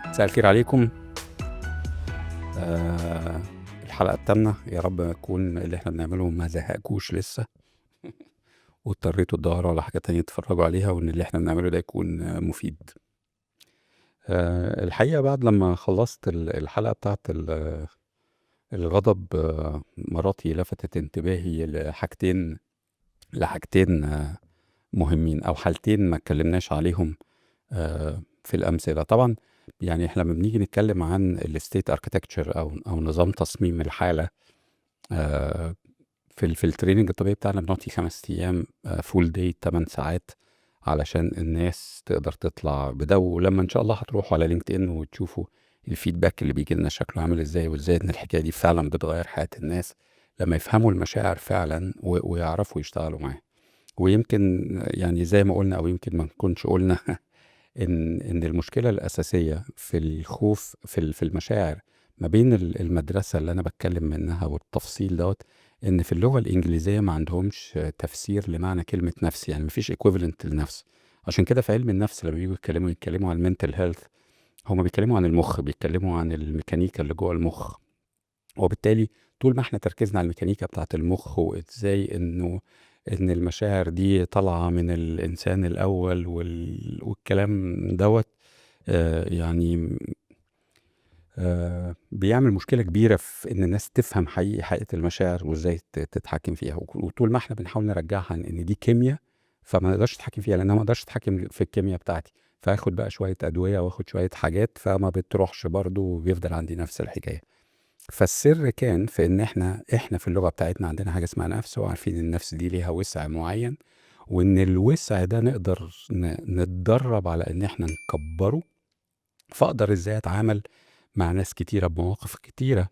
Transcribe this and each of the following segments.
مساء الخير عليكم. الحلقة الثامنة، يا رب تكون اللي احنا بنعمله ما زهقكوش لسه واضطريتوا تدوروا على حاجة تانية تتفرجوا عليها، وان اللي احنا بنعمله ده يكون مفيد. الحقيقة بعد لما خلصت الحلقة بتاعت الغضب، مراتي لفتت انتباهي لحاجتين مهمين او حالتين ما اتكلمناش عليهم في الأمثلة. طبعا يعني احنا لما بنيجي نتكلم عن ال state architecture او نظام تصميم الحالة، في ال training الطبيعي بتاعنا بنقعد فيه 5 ايام، full day 8 ساعات علشان الناس تقدر تطلع بده. ولما ان شاء الله هتروحوا على LinkedIn وتشوفوا ال feedback اللي بيجي لنا شكله عامل ازاي، وازاي ان الحكاية دي فعلا بتغير حياة الناس لما يفهموا المشاعر فعلا ويعرفوا يشتغلوا معاها. ويمكن يعني زي ما قلنا او يمكن ما نكونش قلنا ان المشكلة الاساسية في الخوف في المشاعر ما بين المدرسة اللي انا بتكلم منها والتفصيل دوت، ان في اللغة الانجليزية ما عندهمش تفسير لمعنى كلمة نفس، يعني ما فيش equivalent للنفس. عشان كده في علم النفس لما بييجوا يتكلموا عن ال mental health، هما بيتكلموا عن المخ، بيتكلموا عن الميكانيكا اللي جوه المخ. وبالتالي طول ما احنا تركيزنا على الميكانيكا بتاعت المخ وازاي ان المشاعر دي طالعه من الانسان الاول والكلام دوت، بيعمل مشكلة كبيرة في ان الناس تفهم حقيقة المشاعر وازاي تتحكم فيها. وطول ما احنا بنحاول نرجعها ان دي كيمياء فما نقدرش نتحكم فيها، لان انا ما اقدرش اتحكم في الكيمياء بتاعتي، فاخد بقى شوية ادوية واخد شوية حاجات فما بتروحش برضو وبيفضل عندي نفس الحكاية. فالسر كان في ان احنا في اللغة بتاعتنا عندنا حاجة اسمها نفس، وعارفين ان النفس دي ليها وسع معين، وان الوسع ده نقدر نتدرب على ان احنا نكبره. فاقدر ازاي اتعامل مع ناس كتيرة بمواقف كتيرة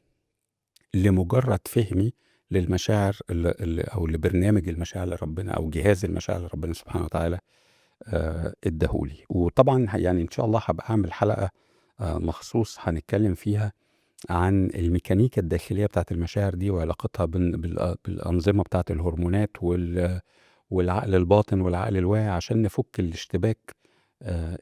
لمجرد فهمي للمشاعر او لبرنامج المشاعر اللي ربنا او جهاز المشاعر اللي ربنا سبحانه وتعالى اداهولي. وطبعا ان شاء الله هبقى اعمل حلقة مخصوص هنتكلم فيها عن الميكانيكا الداخلية بتاعت المشاعر دي وعلاقتها بالأنظمة بتاعت الهرمونات والعقل الباطن والعقل الواعي، عشان نفك الاشتباك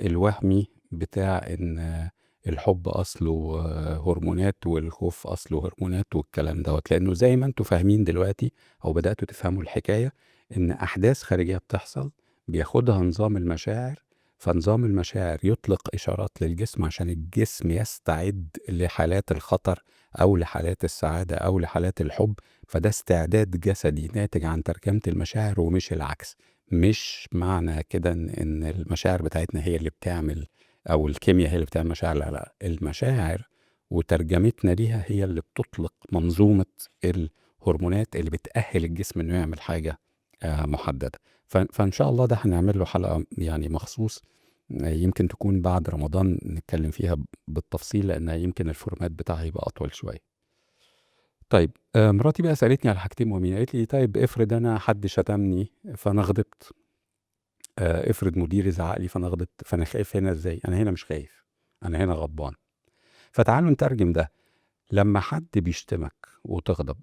الوهمي بتاع إن الحب أصله هرمونات والخوف أصله هرمونات والكلام دوت. لأنه زي ما انتوا فاهمين دلوقتي أو بدأتوا تفهموا الحكاية، إن أحداث خارجية بتحصل بياخدها نظام المشاعر، فنظام المشاعر يطلق إشارات للجسم عشان الجسم يستعد لحالات الخطر أو لحالات السعادة أو لحالات الحب. فده استعداد جسدي ناتج عن ترجمة المشاعر ومش العكس. مش معنى كده إن المشاعر بتاعتنا هي اللي بتعمل أو الكيمياء هي اللي بتعمل مشاعر، لا لا، المشاعر وترجمتنا ليها هي اللي بتطلق منظومة الهرمونات اللي بتأهل الجسم إنه يعمل حاجة محددة. فإن شاء الله ده هنعمل له حلقة مخصوص، يمكن تكون بعد رمضان نتكلم فيها بالتفصيل، لأن يمكن ال format بتاعها يبقى أطول شوية. مراتي بقى سألتني على حاجتين مهمين. قالت لي طيب افرض أنا حد شتمني فأنا غضبت، افرض مديري زعق لي فأنا غضبت، فأنا خايف هنا إزاي؟ أنا هنا مش خايف، أنا هنا غضبان. فتعالوا نترجم ده. لما حد بيشتمك وتغضب،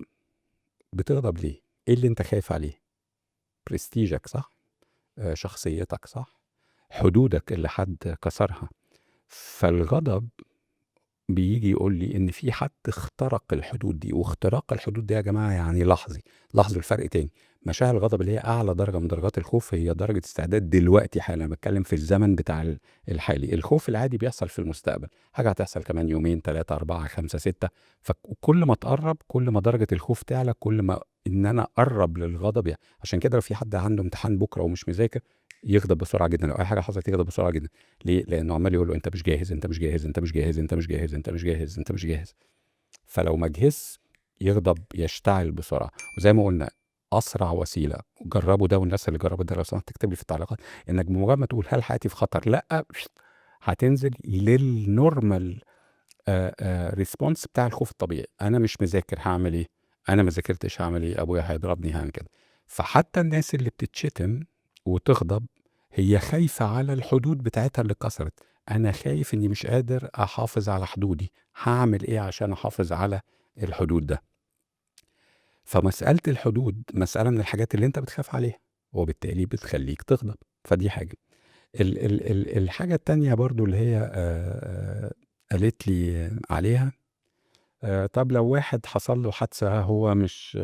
بتغضب ليه؟ إيه اللي أنت خايف عليه؟ برستيجك صح؟ شخصيتك صح؟ حدودك اللي حد كسرها. فالغضب بيجي يقول لي إن في حد اخترق الحدود دي، واختراق الحدود دي يا جماعة يعني لحظي. لاحظوا الفرق تاني. مشاعر الغضب اللي هي أعلى درجة من درجات الخوف هي درجة استعداد دلوقتي حالا، أنا بتكلم في الزمن بتاع الحالي. الخوف العادي بيحصل في المستقبل، حاجة هتحصل كمان يومين 3 4 5 6، فكل ما تقرب كل ما درجة الخوف تعلى، كل ما إن أنا أقرب للغضب. عشان كده لو في حد عنده امتحان بكرة ومش مذاكر يغضب بسرعة جدا، لو أي حاجة حصلت يغضب بسرعة جدا. ليه؟ لأنه عمال يقول له أنت مش جاهز، أنت مش جاهز، أنت مش جاهز، أنت مش جاهز، أنت مش جاهز، أنت مش جاهز. فلو ما جهزش يغضب، يشتعل بسرعة. وزي ما قلنا أسرع وسيلة، جربوا ده، والناس اللي جربت ده لو سمحت تكتب لي في التعليقات، إنك بمجرد ما تقول هل حياتي في خطر؟ لأ، هتنزل لل normal response بتاع الخوف الطبيعي. أنا مش مذاكر هعمل إيه؟ أنا ما ذاكرتش هعمل إيه؟ أبويا هيضربني هعمل كده. فحتى الناس اللي بتتشتم وتغضب هي خايفة على الحدود بتاعتها اللي اتكسرت. أنا خايف إني مش قادر أحافظ على حدودي، هعمل إيه عشان أحافظ على الحدود ده؟ فمسألة الحدود مسألة من الحاجات اللي أنت بتخاف عليها، وبالتالي بتخليك تغضب. فدي حاجة. الحاجة التانية برضو اللي هي قالت لي عليها. طب لو واحد حصل له حادثة هو مش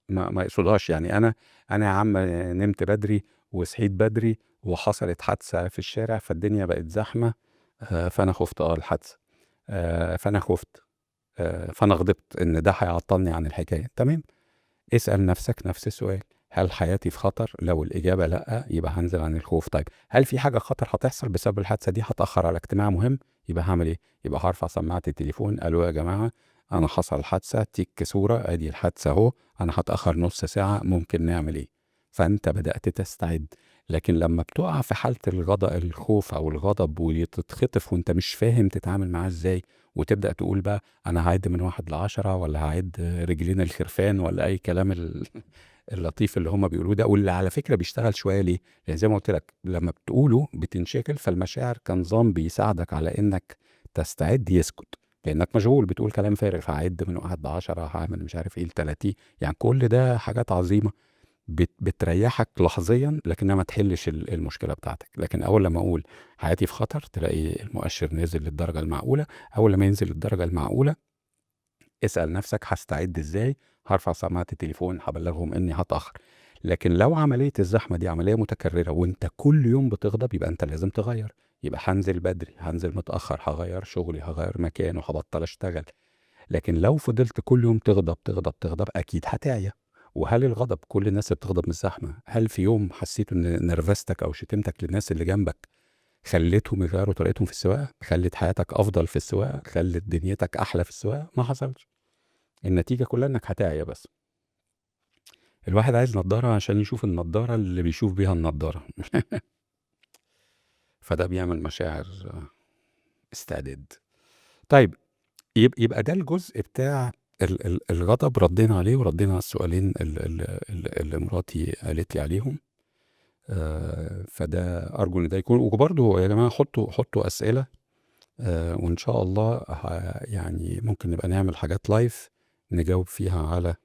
ما يقصدهاش، يعني أنا يا عم نمت بدري وصحيت بدري وحصلت حادثة في الشارع فالدنيا بقت زحمة، فأنا خفت الحادثة، فأنا خفت، فأنا غضبت إن ده هيعطلني عن الحكاية. تمام، اسأل نفسك نفس السؤال، هل حياتي في خطر؟ لو الإجابة لأ يبقى هنزل عن الخوف. طيب هل في حاجة خطر هتحصل بسبب الحادثة دي؟ هتأخر على اجتماع مهم، يبقى هعمل إيه؟ يبقى هرفع سماعة التليفون، ألو يا جماعة أنا حصل حادثة، تيك صورة، أدي الحادثة أهو، أنا هتأخر نص ساعة، ممكن نعمل إيه؟ فأنت بدأت تستعد. لكن لما بتقع في حالة الغضب، الخوف أو الغضب، وتتخطف وأنت مش فاهم تتعامل معاه إزاي، وتبدأ تقول بقى أنا هعد من 1 ل10 ولا هعد رجلين الخرفان ولا أي كلام اللطيف اللي هما بيقولوه ده، واللي على فكرة بيشتغل شوية. ليه؟ لأن زي ما قلت لك لما بتقوله بتنشغل، فالمشاعر كنظام بيساعدك على إنك تستعد يسكت، لأنك مشغول بتقول كلام فارغ، هعد من 1 ل10، هعمل مش عارف إيه ل30، يعني كل ده حاجات عظيمة بتريحك لحظيا، لكنها ما تحلش المشكلة بتاعتك. لكن أول لما أقول حياتي في خطر تلاقي المؤشر نازل للدرجة المعقولة. أول لما ينزل للدرجة المعقولة اسأل نفسك هستعد إزاي، هرفع سماعة التليفون، هبلغهم إني هتأخر. لكن لو عملية الزحمة دي عملية متكررة وانت كل يوم بتغضب، يبقى انت لازم تغير، يبقى هنزل بدري، هنزل متأخر، هغير شغلي، هغير مكانه، هبطل اشتغل. لكن لو فضلت كل يوم تغضب تغضب تغضب اكيد هتعيا. وهل الغضب، كل الناس اللي بتغضب من الزحمة، هل في يوم حسيت ان نرفزتك او شتمتك للناس اللي جنبك خليتهم يغيروا طريقتهم في السواقة، خلت حياتك افضل في السواقة، خلت دنيتك احلى في السواقة؟ ما حصلش. النتيجة كلها انك هتعيا بس. الواحد عايز نظارة عشان يشوف النظارة اللي بيشوف بيها النظارة. فده بيعمل مشاعر استعداد. طيب يبقى ده الجزء بتاع الغضب، ردينا عليه وردينا على السؤالين اللي مراتي قالت لي عليهم. فده أرجو إن ده يكون. وبرضه يا جماعة حطوا أسئلة، وإن شاء الله يعني ممكن نبقى نعمل حاجات لايف نجاوب فيها على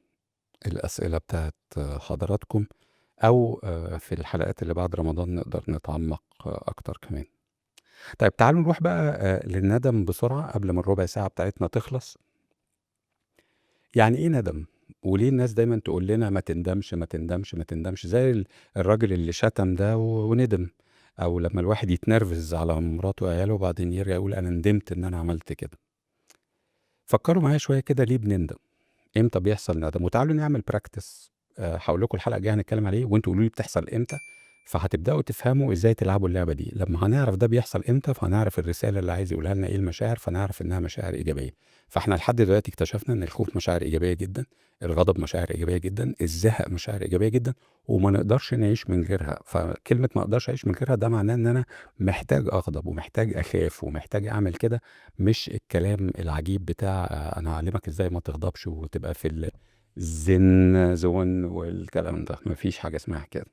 الأسئلة بتاعت حضراتكم، أو في الحلقات اللي بعد رمضان نقدر نتعمق أكتر كمان. طيب تعالوا نروح بقى للندم بسرعة قبل ما الربع ساعة بتاعتنا تخلص. يعني إيه ندم؟ وليه الناس دايما تقول لنا ما تندمش ما تندمش ما تندمش، زي الراجل اللي شتم ده وندم، أو لما الواحد يتنرفز على مراته وعياله وبعدين يرجع يقول أنا ندمت إن أنا عملت كده. فكروا معايا شوية كده، ليه بنندم؟ إمتى بيحصل ندم؟ وتعالوا نعمل practice، هقول لكم الحلقة الجاية هنتكلم عليه وانتوا قولوا لي بتحصل إمتى، فهتبدأوا تفهموا إزاي تلعبوا اللعبة دي. لما هنعرف ده بيحصل إمتى فهنعرف الرسالة اللي عايز يقولها لنا إيه المشاعر، فنعرف إنها مشاعر إيجابية. فإحنا لحد دلوقتي اكتشفنا إن الخوف مشاعر إيجابية جدا، الغضب مشاعر إيجابية جدا، الزهق مشاعر إيجابية جدا، وما نقدرش نعيش من غيرها. فكلمة ما أقدرش أعيش من غيرها ده معناه إن أنا محتاج أغضب ومحتاج أخاف ومحتاج أعمل كده، مش الكلام العجيب بتاع أنا هعلمك إزاي ما تغضبش وتبقى في ال zen zone والكلام ده. مفيش حاجة اسمها كده.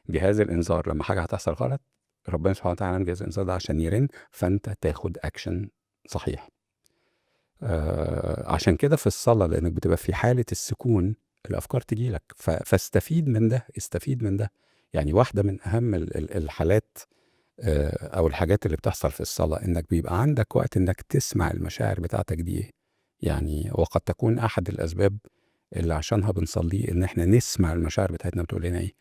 جهاز الإنذار لما حاجة هتحصل غلط ربنا سبحانه وتعالى عامل جهاز الإنذار ده عشان يرن، فأنت تاخد أكشن صحيح. عشان كده في الصلاة، لأنك بتبقى في حالة السكون الأفكار تجيلك، فاستفيد من ده، استفيد من ده. يعني واحدة من أهم الحالات أو الحاجات اللي بتحصل في الصلاة إنك بيبقى عندك وقت إنك تسمع المشاعر بتاعتك دي إيه. يعني وقد تكون أحد الأسباب اللي عشانها بنصلي إن إحنا نسمع المشاعر بتاعتنا بتقول لنا إيه،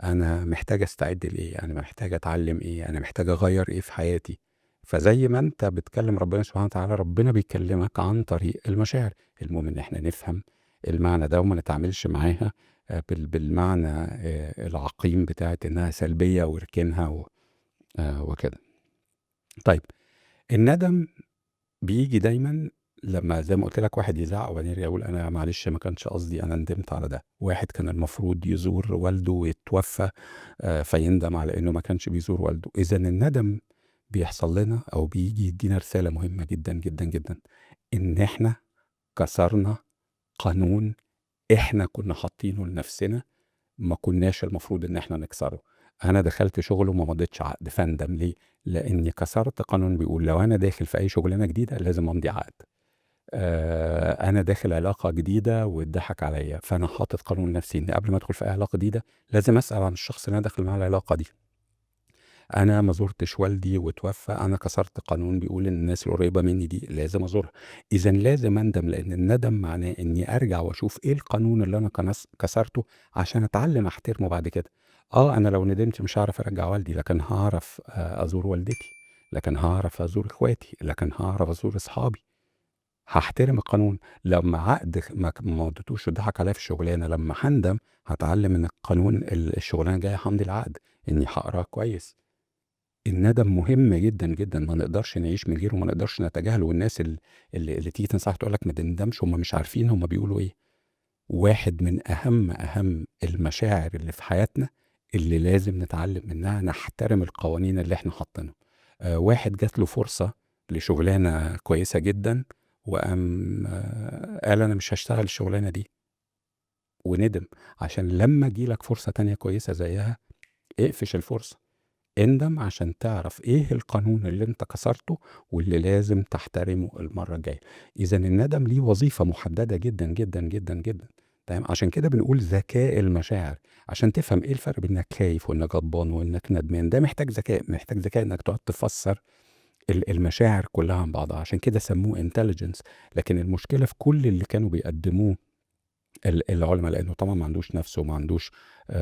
أنا محتاج أستعد لإيه، أنا محتاج أتعلم إيه، أنا محتاج أغير إيه في حياتي. فزي ما أنت بتكلم ربنا سبحانه وتعالى، ربنا بيكلمك عن طريق المشاعر. المهم إن إحنا نفهم المعنى ده وما نتعاملش معاها بالمعنى العقيم بتاعت إنها سلبية واركنها وكده. طيب الندم بيجي دايما لما زي ما قلت لك واحد يزعق وبعدين يرجع يقول أنا معلش ما كانش قصدي، أنا ندمت على ده. واحد كان المفروض يزور والده ويتوفى فيندم على إنه ما كانش بيزور والده. إذن الندم بيحصل لنا أو بيجي يدينا رسالة مهمة جدا جدا جدا، إن إحنا كسرنا قانون إحنا كنا حاطينه لنفسنا، ما كناش المفروض إن إحنا نكسره. أنا دخلت شغل وما مضيتش عقد، فندم ليه؟ لأني كسرت قانون بيقول لو أنا داخل في أي شغلانة جديدة لازم أمضي عقد. أنا داخل علاقة جديدة واتضحك عليا، فأنا حاطط قانون نفسي إن قبل ما أدخل في أي علاقة جديدة لازم أسأل عن الشخص اللي أنا داخل معاه العلاقة دي. أنا ما زُرتش والدي واتوفى، أنا كسرت قانون بيقول إن الناس القريبة مني دي لازم أزورها. إذًا لازم أندم، لإن الندم معناه إني أرجع وأشوف إيه القانون اللي أنا كسرته عشان أتعلم أحترمه بعد كده. أنا لو ندمت مش هاعرف أرجّع والدي، لكن هاعرف أزور والدتي، لكن هاعرف أزور إخواتي، لكن هاعرف أزور أصحابي. هاحترم القانون. لما عقد ما مضيتوش واتضحك عليّا في الشغلانة، لما هاندم هاتعلم إن القانون الشغلانة الجاية هامضي العقد، إني هاقراه كويس. الندم مهم جدًا، جدًا، ما نقدرش نعيش من غيره وما نقدرش نتجاهله. والناس اللي تيجي تنصحك تقول لك ما تندمش، هم مش عارفين هم بيقولوا إيه. واحد من أهم المشاعر اللي في حياتنا اللي لازم نتعلم منها نحترم القوانين اللي إحنا حاطينها. واحد جات له فرصة لشغلانة كويسة جدًا وقام قال أنا مش هاشتغل الشغلانة دي وندم، عشان لما تيجي لك فرصة تانية كويسة زيها اقفش الفرصة. اندم عشان تعرف إيه القانون اللي أنت كسرته واللي لازم تحترمه المرة الجاية. إذًا الندم ليه وظيفة محددة جدًا، جدًا، جدًا، جدًا. تمام؟ عشان كده بنقول ذكاء المشاعر، عشان تفهم إيه الفرق بين إنك خايف وإنك غضبان وإنك ندمان. ده محتاج ذكاء، محتاج ذكاء إنك تقعد تفسر المشاعر كلها عن بعضها، عشان كده سموه intelligence. لكن المشكلة في كل اللي كانوا بيقدموه العلماء، لأنه طبعا ما عندوش نفس وما عندوش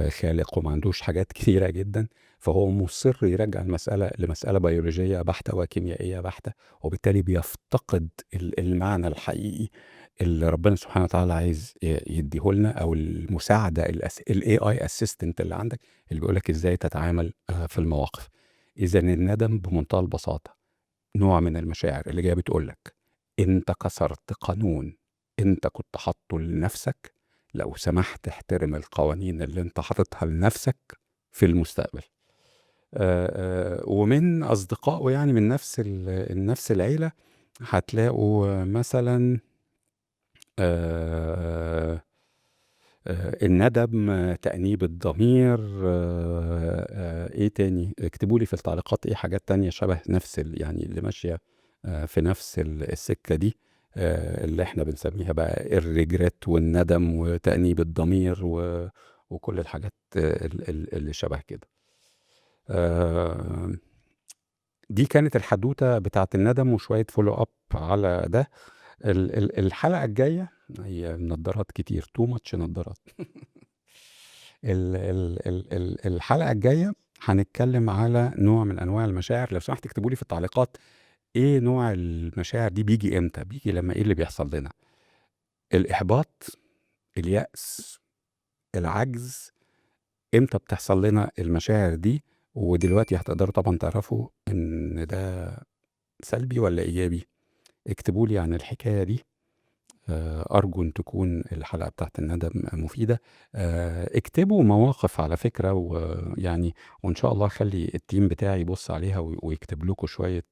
خالق وما عندوش حاجات كثيرة جدا، فهو مصر يرجع المسألة لمسألة بيولوجية بحتة وكيميائية بحتة، وبالتالي بيفتقد المعنى الحقيقي اللي ربنا سبحانه وتعالى عايز يديهولنا، أو المساعدة ال AI assistant اللي عندك اللي بيقولك إزاي تتعامل في المواقف. إذا الندم بمنتهى البساطة نوع من المشاعر اللي جاية بتقولك أنت كسرت قانون أنت كنت حاطه لنفسك، لو سمحت احترم القوانين اللي أنت حاططها لنفسك في المستقبل. ومن أصدقائه من نفس العيلة هتلاقوا مثلا الندم، تأنيب الضمير، إيه تاني؟ اكتبوا لي في التعليقات إيه حاجات تانية شبه نفس يعني اللي ماشية في نفس السكة دي، اللي احنا بنسميها بقى الريجريت والندم وتأنيب الضمير وكل الحاجات اللي شبه كده. دي كانت الحدوتة بتاعت الندم وشوية follow up على ده. الحلقة الجاية هي نظارات كتير، too much نظارات. الحلقة الجاية هنتكلم على نوع من أنواع المشاعر. لو سمحت اكتبوا لي في التعليقات ايه نوع المشاعر دي، بيجي امتى، بيجي لما ايه اللي بيحصل لنا؟ الإحباط، اليأس، العجز، امتى بتحصل لنا المشاعر دي؟ ودلوقتي هتقدروا طبعا تعرفوا ان ده سلبي ولا ايجابي. اكتبوا لي عن الحكاية دي. أرجو أن تكون الحلقة بتاعت الندم مفيدة. اكتبوا مواقف على فكرة، وإن شاء الله خلي التيم بتاعي يبص عليها ويكتب لكم شوية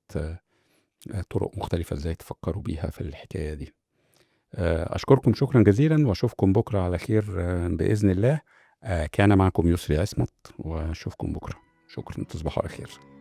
طرق مختلفة إزاي تفكروا بيها في الحكاية دي. أشكركم شكرا جزيلا، وأشوفكم بكرة على خير بإذن الله. كان معكم يسري عصمت، وأشوفكم بكرة. شكرا، تصبحوا على خير.